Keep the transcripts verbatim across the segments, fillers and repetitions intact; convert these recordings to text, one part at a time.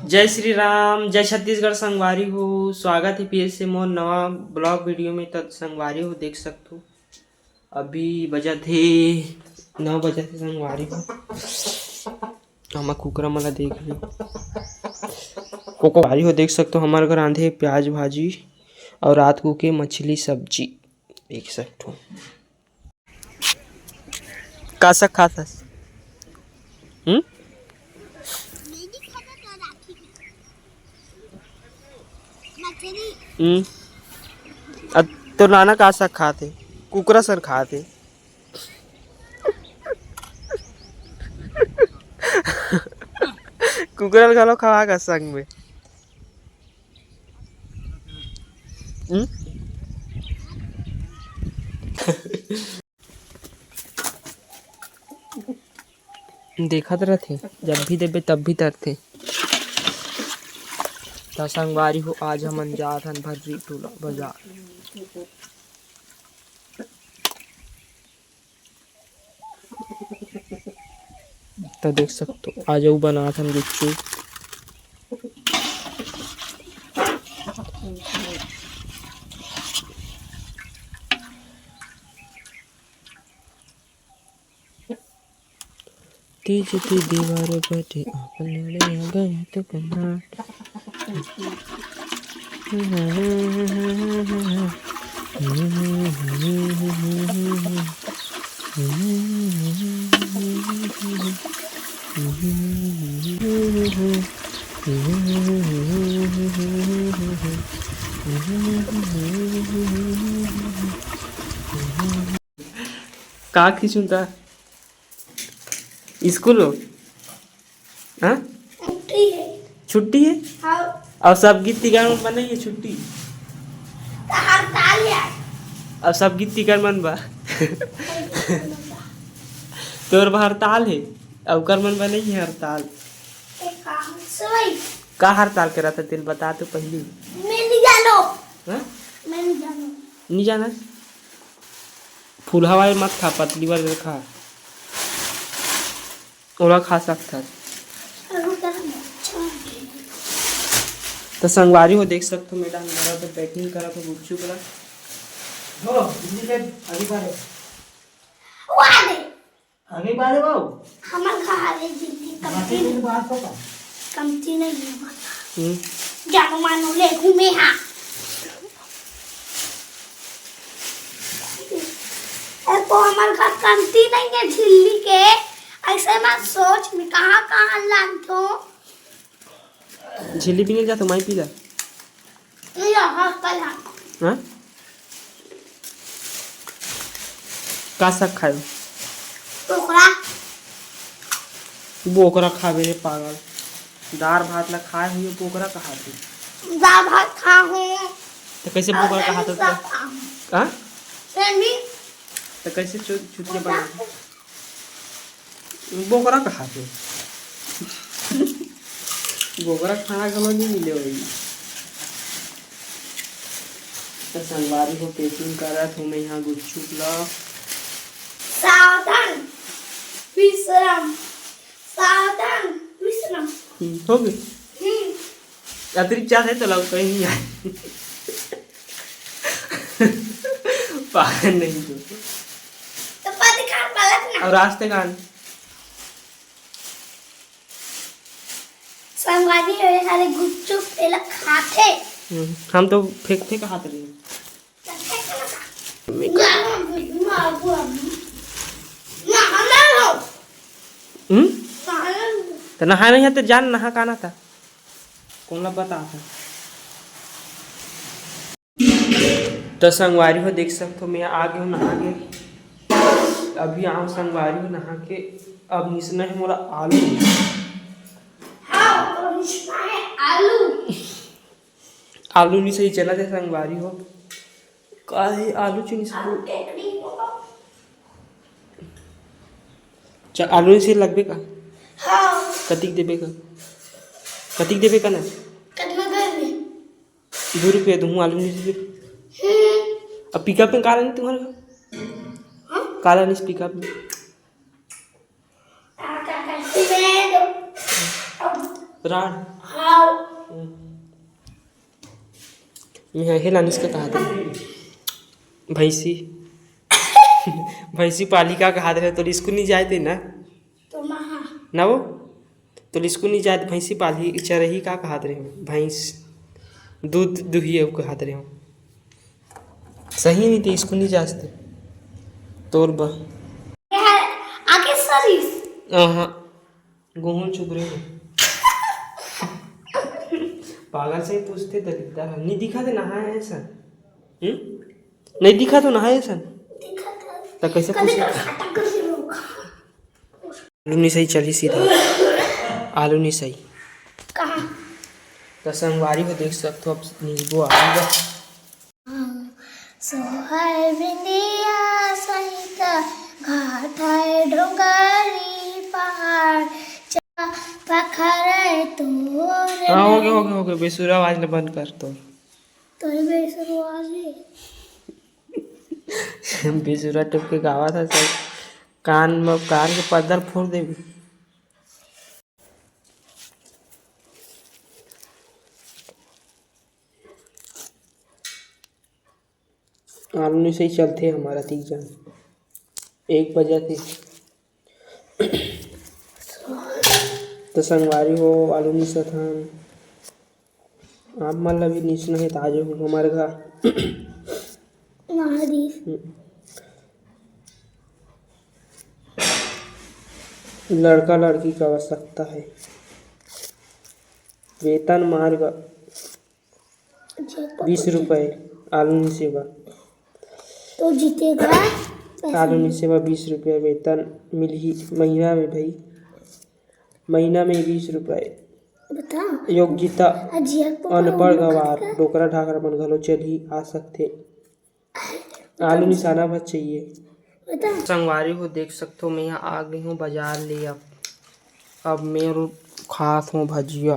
जय श्री राम, जय छत्तीसगढ़ संगवारी हो। स्वागत हे फिर से मोर नवा vlog video में। त संगवारी हो, देख सकथो, अभी बजत हे नौ बजत हे संगवारी हो। हमर कुकरा मन ला देख ले। को, को, संगवारी हो, देख सकथो, हमर घर रांधे प्याज भाजी अउ रात को के मछली सब्जी। देख सकथो। का साग खात हस? हम्म? हम्म। अ, तोर नाना का साग खात हे? कुकरा सन खात हे। कुकरा ल घलो खवा का संग में। हम्म? देखत रथे, जब भी देबे तब भी तरथे। त संगवारी हो, आज हमन जात हन भर्री टोला बजार। त देख सकथो, आज अउ बनात हन गुच्चू। तीज के देवार बटे अपन लड़े आ गए तो कन्नाट। का खींचूं का? स्कूल हो? हाँ? छुट्टी है। छुट्टी है? हाँ। अउ सब गीत तिकर मन बा नहीं है छुट्टी। तो हड़ताल है। अउ सब गीत तिकर मन बा। तोर बा हड़ताल है, अउ ओकर मन बा नहीं है हड़ताल। एक काम से भाई। का हड़ताल करत हे तेला बता तो पहली। मैं नहीं जानो। हाँ? मैं नहीं जानो। नहीं जाना? फूलहा वाले मत खा, पतली वाले खा। ओला खा सकथस। त संगवारी हो, देख सकथो, मैडम घर तो packing करत हो गुपचुप ला। हो, दिल्ली ले, अभी बारे। वाह दे। अभी बारे बाबू। हमर घर है दिल्ली, कमती नहीं। बात होगा। कमती नहीं है। हम्म। जानो मानो ले घूमे हाँ। ए, तो हमर घर कमती नहीं है झिल्ली के, ऐसे मत सोच, मैं कहाँ कहाँ लानथो। झिल्ली पीने जाथो, माई पीला। ये रहा, कल हाँ। हाँ? का साग खायो? बोकरा। बोकरा खाबे रे पागल। दार भात ला खाए हुए बोकरा कहाथे। दार भात खा हूँ। तो कैसे बोकरा कहाथे? हाँ? तो कैसे चु-, चुतिया बना? बोकरा कहाथे। बोकरा खाना घलो नहीं मिले होही। तो संगवारी हो, packing करत हो मैं यहाँ गुपचुप ला। सावधान विश्राम। सावधान, विश्राम। हम्म, हो गए। हम्म। अतिरिक्त चार है तो लाओ, कहीं नहीं आए। पागल नहीं तो। तो पद का पलट ना। और रास्ते का आन। संगवारी हो, ये सारे गुपचुप ये लोग खाते। हम्म, हम तो फेंक फेंक हाथ रहे। हम्म? तो नहाना ही है तो जान नहा का ना था। कौन ला पता था? तो संगवारी हो देख सकथो, मैं आ गए हूँ नहा के। अभी आऊँ संगवारी हो नहा के। अब निसना है मोला आलू। हाँ, तो निसना है आलू। आलू नहीं सही चला थे संगवारी हो। का है आलू चुनी से? आलू टेकड़ी को। चा-, आलू नहीं सही लगबे का? हाँ। कतिक देबे का? कतिक देबे का ना? कितना देबे? दो रुपया दूँ आलू नहीं सही। हम्म। अब pickup में काला नहीं तुम्हारे का? हाँ? काला नहीं pickup में। काका, काकी, मैं दो। अब राड़। हाँ। मैं हे लानिस का कहा था? भैंसी। भैंसी पाली का कहा था? तो स्कूल नहीं जाए थे ना? तो महा। ना वो? तो स्कूल नहीं जाए, भैंसी पाली, चरही का कहा था? भैंस। दूध दुही अउ कहा था। सही नहीं थे, स्कूल नहीं जाए थे। तोर बा। आगे सरिस। हाँ। गोहूं चुग रहे हो। पागल से ही पूछते दलिद्दा है। नहीं दिखा दे नहाए ऐसा। हम्म? नहीं दिखा तो नहाए ऐसा। दिखा था। तो कैसे कल पूछे? खाटा कर दे लोग। आलू निसई चली सीधा। आलू निसई। कहाँ? तो संगवारी हो देख सकते हो, अब नींबू आलू बा। सोहर बिंदिया सहित घाट है डोंगरी पहाड़, चा-, पखरे तोर हाँ, हो गया, हो गया, हो गया। बेसुरा आवाज ले बंद कर तो। तोरे बेसुरा आवाज है। बेसुरा टुप के गावा था सब। कान में, कान के पद्दर फोड़ देबी। आलू निसई चलथे हमर तीक जन। एक बजे थे। तो संगवारी हो, आलू निसत हन। आप मन ला भी निसना हे, त आ जाहू हमर घर। महादीप। लड़का लड़की का आवश्यकता है। वेतन मार्ग अच्छा, बीस रुपए आलू निसे बर। तो जीतेगा पैसा। आलू निसे बर बीस रुपया वेतन मिलही महीना में भाई, महीना में बीस रुपए। बता। योग्यता, अजिया को अनपढ़ बोलूं गवार, का? डोकरा ढाकरा मन घलो चलही आ सकथे। आलू निसाना बर चाहिए। बता। संगवारी हो देख सकथो, मैं आ गई हूँ बाजार ले। अब, अब मैं रो-, खात हूँ भजिया।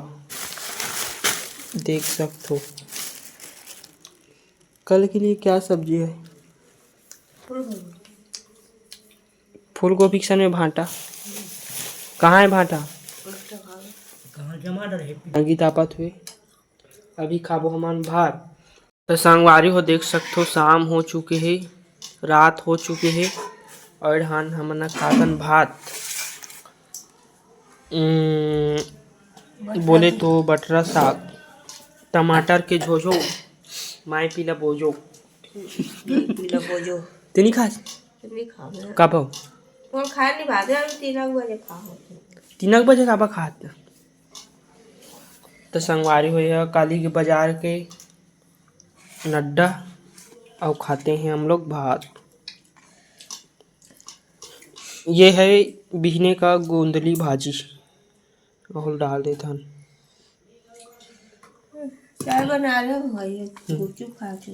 देख सकथो। कल के लिए क्या सब्जी है? फूलगोभी के साथ में भांटा। कहाँ है भांटा? गीत आपत हुए। अभी खाबो हमन भात। तो संगवारी हो देख सकथो, शाम हो चुके हे, रात हो चुके हे, और हान हमन खातन भात। उम, बोले तो बटरा साग, टमाटर के झोझो, माय पीला बोजो। पीला बोजो। ते नहीं खास? नहीं खाबे। कब हो? वो खाए नहीं भाते, अभी तीन बजे खा होते। तीन बजे काबा खात? तो संगवारी हो, यह काली के बाजार के नड्डा, अउ खाते हैं हम लोग भात। ये है बिहने का गोंदली भाजी, ओहू ल डाल देथन। चाय बना रहे हो भाई, गुपचुप खा के।